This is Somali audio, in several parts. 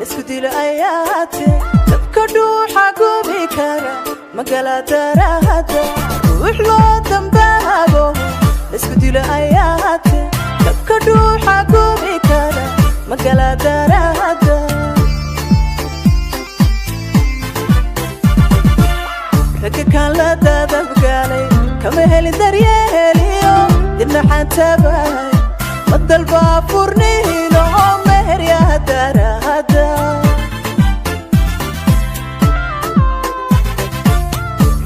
Laysku dilo ayaate, dabka dhuuxa gubi kara magala darahada. Ruux loo dambaabo, laysku dilo ayaate, dabka dhuuxa gubi kara magala darahada. Ragga kaan la dadabgalay kama helin daryeeliyo dinaxaan tabahay, ma dalbaa furniino meheryaha darahada.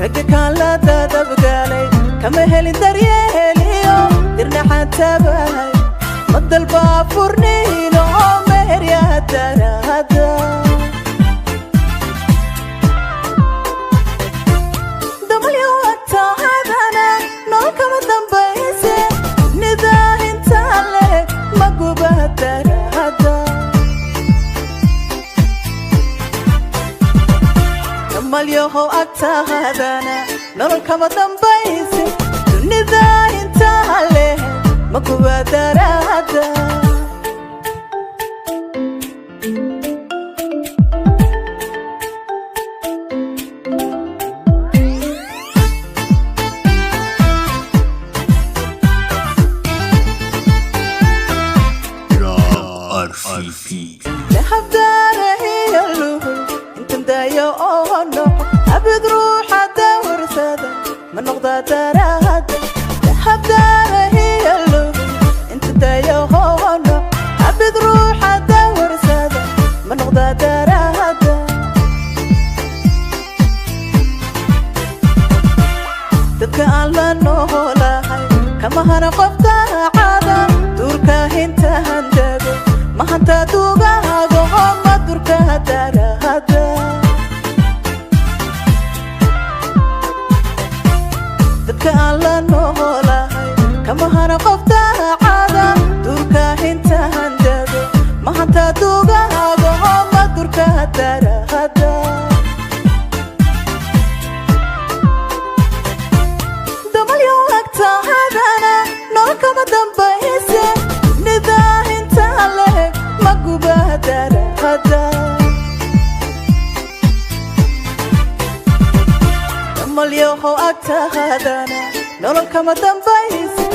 Ragga kaan la dadabgalay kama helin daryeeliyo dirnaxaan tabahay, ma dalbaa furniino meheryaha darahada. Malyahow agtaadana nolol kama dambayse, dunida intaa leh ma kuwa darahada. RCP. Dahabdaarahiyo luhul intan daayo oo noqo abid ruuxa dawarsada ma noqda darahada. Dahabdaarahiyo luhul intan daayo oo noqo abid ruuxa dawarsada ma noqda darahada. Dadka aan la noolahay kama hana qof daacada, duurka hinta handago mahanta dugahago ma durka darahada. Dadka aan la noolahay kama hana qof daacada, duurka hinta handago mahanta dugahago ma durka darahada. Damalyo agtaadana nolol kama dambayse, dunida intaa leh ma guba darahada. Damalyahow agtaadana nolol kama dambayse,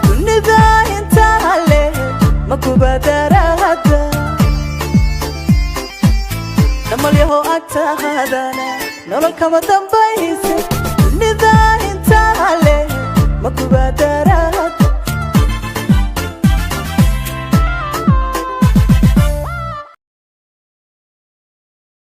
dunida intaa leh ma guba darahada. Damalyahow agtaadana nolol kama dambayse, dunida intaa leh ma guba darahada.